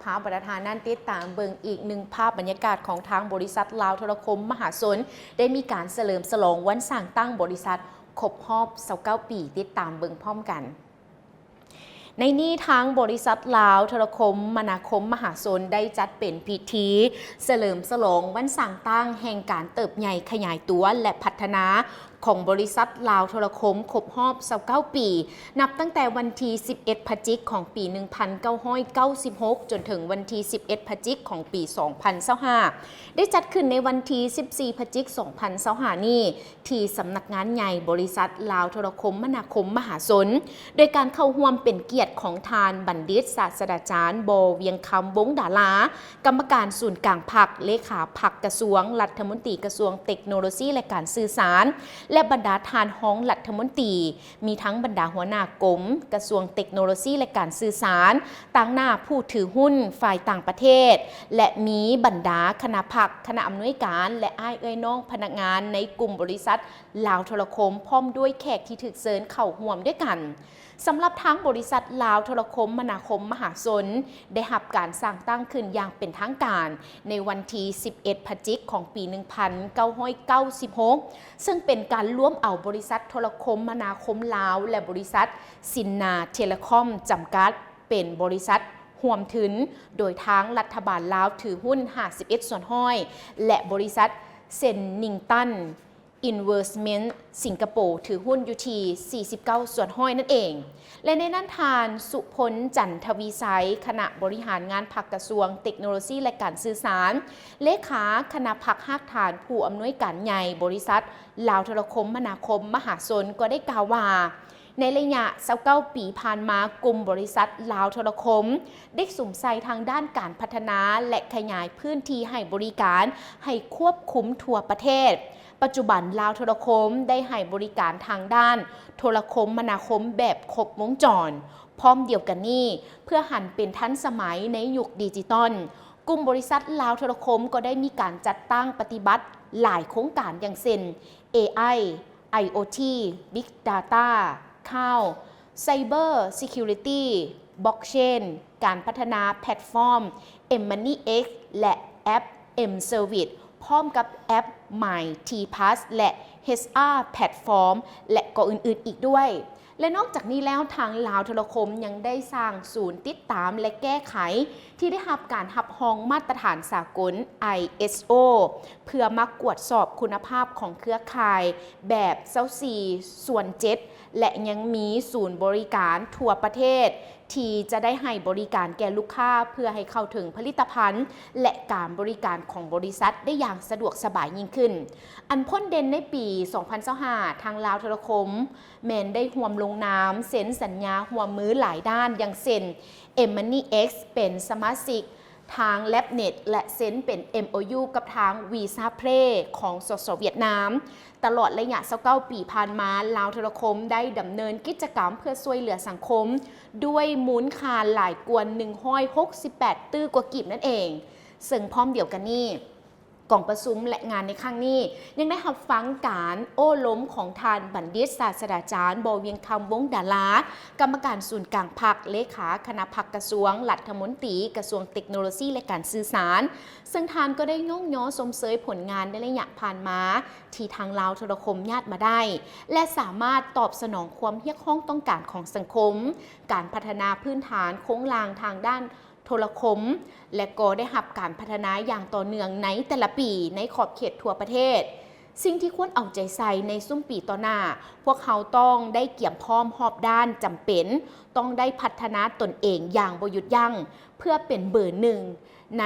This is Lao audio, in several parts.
ພາບັນດາທ່ານນັ້ນຕິດຕາມເບິ່ງອີກໜຶ່ງພາບບັນຍາກາດຂອງທາງບໍລິສັດລາວໂທລະຄົມມະຫາຊົນ ໄດ້ມີການສະເຫຼີມສະຫຼອງວັນສ້າງຕັ້ງບໍລິສັດຄົບຮອບຊາວເກົ້າປີ. ຕິດຕາມເບິ່ງພ້ອມກັນ. ໃນນີ້ທາງບໍລິສັດລາວໂທລະຄົມມະນາຄົມມະຫາຊົນ ໄດ້ຈັດເປັນພິທີສະເຫຼີມສະຫຼອງວັນສ້າງຕັ້ງແຫ່ງການເຕີບໃຫຍ່ຂະຫຍາຍຕົວ ແລະ ພັດທະນາຂອງບໍລິສັດລາວໂທລະຄົມຄົບຮອບຊາວເກົ້າປີ, ນັບຕັ້ງແຕ່ວັນທີສິບເອັດ ພະຈິກ ຂອງປີໜຶ່ງພັນເກົ້າຮ້ອຍເກົ້າສິບຫົກ ຈົນເຖິງວັນທີສິບເອັດ ພະຈິກ ຂອງປີສອງພັນຊາວຫ້າ ໄດ້ຈັດຂຶ້ນໃນວັນທີສິບສີ່ ພະຈິກ ສອງພັນຊາວຫ້ານີ້ ທີ່ສຳນັກງານໃຫຍ່ບໍລິສັດລາວໂທລະຄົມມະນາຄົມມະຫາຊົນ ໂດຍການເຂົ້າຮ່ວມເປັນກຽດຂອງທ່ານບັນດິດສາດສະດາຈານ ບໍ່ວຽງຄຳ ວົງດາລາ ກຳມະການສູນກາງພັກ, ເລຂາພັກກະຊວງ, ລັດຖະມົນຕີກະຊວງເຕັກໂນໂລຊີ ແລະ ການສື່ສານ ແລະ ບັນດາທ່ານຮອງລັດຖະມົນຕີ, ມີທັງບັນດາຫົວໜ້າກົມກະຊວງເຕັກໂນໂລຊີ ແລະ ການສື່ສານ, ຕາງໜ້າຜູ້ຖືຫຸ້ນຝ່າຍຕ່າງປະເທດ ແລະ ມີບັນດາຄະນະພັກ, ຄະນະອຳນວຍການ ແລະ ອ້າຍເອື້ອຍນ້ອງພະນັກງານໃນກຸ່ມບໍລິສັດລາວໂທລະຄົມ ພ້ອມດ້ວຍແຂກທີ່ຖືກເຊີນເຂົ້າຮ່ວມດ້ວຍກັນ. ສຳລັບທາງບໍລິສັດລາວໂທລະຄົມມະນາຄົມມະຫາຊົນ ໄດ້ຮັບການສ້າງຕັ້ງຂຶ້ນຢ່າງເປັນທາງການໃນວັນທີສິບເອັດ ພະຈິກ ຂອງປີໜຶ່ງພັນເກົ້າຮ້ອຍເກົ້າສິບຫົກ ເຊິ່ງເປັນການລວມເອົາບໍລິສັດໂທລະຄົມມະນາຄົມລາວ ແລະ ບໍລິສັດຊິນນາເທເລຄອມ ຈຳກັດ ເປັນບໍລິສັດຮ່ວມທຶນ ໂດຍທາງລັດຖະບານລາວຖືຫຸ້ນຫ້າສິບເອັດສ່ວນຮ້ອຍ ແລະ ບໍລິສັດເຊັນນິງຕັນ ອິນເວີສເມັນ ສິງກະໂປ ຖືຫຸ້ນຢູ່ທີ່ສີ່ສິບເກົ້າສ່ວນຮ້ອຍນັ້ນເອງ. ແລະ ໃນນັ້ນທ່ານ ສຸພົນ ຈັນທະວີໄຊ ຄະນະບໍລິຫານງານພັກກະຊວງເຕັກໂນໂລຊີ ແລະ ການສື່ສານ, ເລຂາຄະນະພັກຮາກຖານຜູ້ອຳນວຍການໃຫຍ່ບໍລິສັດລາວໂທລະຄົມມະນາຄົມມະຫາຊົນ ກໍໄດ້ກ່າວວ່າ ໃນໄລຍະຊາວເກົ້າປີຜ່ານມາ, ກຸ່ມບໍລິສັດລາວໂທລະຄົມ ໄດ້ສຸມໃສ່ທາງດ້ານການພັດທະນາ ແລະ ຂະຫຍາຍພື້ນທີ່ໃຫ້ບໍລິການໃຫ້ຄວບຄຸມທົ່ວປະເທດ. ປັດຈຸບັນລາວໂທລະຄົມໄດ້ໃຫ້ບໍລິການທາງດ້ານໂທລະຄົມມະນາຄົມແບບຄົບວົງຈອນ. ພ້ອມດຽວກັນນີ້, ເພື່ອຫັນເປັນທັນສະໄໝໃນຍຸກດິຈິຕອນ, ກຸ່ມບໍລິສັດລາວໂທລະຄົມກໍໄດ້ມີການຈັດຕັ້ງປະຕິບັດຫຼາຍໂຄງການ ຢ່າງເຊັ່ນ ເອໄອ, ໄອໂອທີ, ບິກດາຕ້າ, ຄລາວ, ໄຊເບີຊີຄິວຣິຕີ, ບລັອກເຊນ, ການພັດທະນາແພລດຟອມ ເອັມ ມັນນີ ເອັກ ແລະ ແອັບ ເອັມ ເຊີວິດ ພ້ອມກັບແອັບ ມາຍ ທີ ພລັສ ແລະ ເອຊ ອາ ແພລດຟອມ ແລະ ກໍອື່ນໆອີກດ້ວຍ. ແລະ ນອກຈາກນີ້ແລ້ວ, ທາງລາວໂທລະຄົມຍັງໄດ້ສ້າງສູນຕິດຕາມ ແລະ ແກ້ໄຂ ທີ່ໄດ້ຮັບການຮັບຮອງມາດຕະຖານສາກົນ ໄອເອສໂອ ເພື່ອມາກວດສອບຄຸນນະພາບຂອງເຄືອຂ່າຍແບບຊາວສີ່ສ່ວນເຈັດ ແລະ ຍັງມີສູນບໍລິການທົ່ວປະເທດ ທີ່ຈະໄດ້ໃຫ້ບໍລິການແກ່ລູກຄ້າ ເພື່ອໃຫ້ເຂົ້າເຖິງຜະລິດຕະພັນ ແລະ ການບໍລິການຂອງບໍລິສັດໄດ້ຢ່າງສະດວກສະບາຍຍິ່ງຂຶ້ນ. ອັນພົ້ນເດັ່ນໃນປີສອງພັນຊາວຫ້າ ທາງລາວໂທລະຄົມ ແມ່ນໄດ້ຮ່ວມລົງນາມເຊັນສັນຍາຮ່ວມມືຫຼາຍດ້ານ ຢ່າງເຊັ່ນ ເອັມ ມັນນີ ເອັກ ເປັນສະມາຊິກທາງ ແລັບເນັດ ແລະ ເຊັນເປັນ ເອັມໂອຢູ ກັບທາງ ວີຊາເພລ ຂອງ ສສ ຫວຽດນາມ. ຕະຫຼອດໄລຍະຊາວເກົ້າປີຜ່ານມາ, ລາວໂທລະຄົມໄດ້ດຳເນີນກິດຈະກຳເພື່ອຊ່ວຍເຫຼືອສັງຄົມ ດ້ວຍມູນຄ່າຫຼາຍກວ່າໜຶ່ງຮ້ອຍຫົກສິບແປດຕື້ກວ່າກີບນັ້ນເອງ. ເຊິ່ງພ້ອມດຽວກັນນີ້, ກອງປະຊຸມ ແລະ ງານໃນຄັ້ງນີ້ ຍັງໄດ້ຮັບຟັງການໂອ້ລົມຂອງທ່ານບັນດິດສາດສະດາຈານ ບໍ່ວຽງຄຳ ວົງດາລາ ກຳມະການສູນກາງພັກ, ເລຂາຄະນະພັກກະຊວງ, ລັດຖະມົນຕີກະຊວງເຕັກໂນໂລຊີ ແລະ ການສື່ສານ, ເຊິ່ງທ່ານກໍໄດ້ຍ້ອງຍໍຊົມເຊີຍຜົນງານໃນໄລຍະຜ່ານມາ ທີ່ທາງລາວໂທລະຄົມຍາດມາໄດ້ ແລະ ສາມາດຕອບສະໜອງຄວາມຮຽກຮ້ອງຕ້ອງການຂອງສັງຄົມ, ການພັດທະນາພື້ນຖານໂຄງລ່າງທາງດ້ານ ໂທລະຄົມ ແລະ ກໍໄດ້ຮັບການພັດທະນາຢ່າງຕໍ່ເນື່ອງໃນແຕ່ລະປີໃນຂອບເຂດທົ່ວປະເທດ. ສິ່ງທີ່ຄວນເອົາໃຈໃສ່ໃນຊຸມປີຕໍ່ໜ້າ, ພວກເຮົາຕ້ອງໄດ້ກຽມພ້ອມຮອບດ້ານຈຳເປັນ, ຕ້ອງໄດ້ພັດທະນາຕົນເອງຢ່າງບໍ່ຢຸດຢັ້ງ ເພື່ອເປັນເບີໜຶ່ງໃນ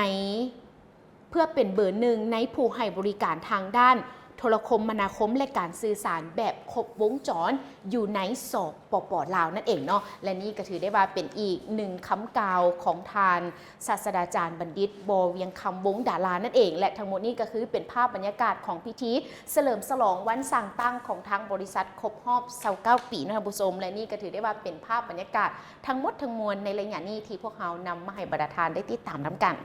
ເພື່ອເປັນເບີໜຶ່ງໃນຜູ້ໃຫ້ບໍລິການທາງດ້ານໂທລະຄົມມະນາຄົມ ແລະ ການສື່ສານແບບຄົບວົງຈອນຢູ່ໃນ ສປປ ລາວ ນັ້ນເອງເນາະ. ແລະ ນີ້ກໍຖືໄດ້ວ່າເປັນອີກໜຶ່ງຄຳກ່າວຂອງທ່ານສາດສະດາຈານບັນດິດ ບໍ່ວຽງຄຳ ວົງດາລາ ນັ້ນເອງ. ແລະ ທັງໝົດນີ້ກໍຄືເປັນພາບບັນຍາກາດຂອງພິທີສະເຫຼີມສະຫຼອງວັນສ້າງຕັ້ງຂອງທາງບໍລິສັດຄົບຮອບຊາວເກົ້າປີເນາະທ່ານຜູ້ຊົມ. ແລະ ນີ້ກໍຖືໄດ້ວ່າເປັນພາບບັນຍາກາດທັງໝົດທັງມວນໃນໄລຍະນີ້ທີ່ພວກເຮົານຳມາໃຫ້ບັນດາທ່ານໄດ້ຕິດຕາມນຳກັນ.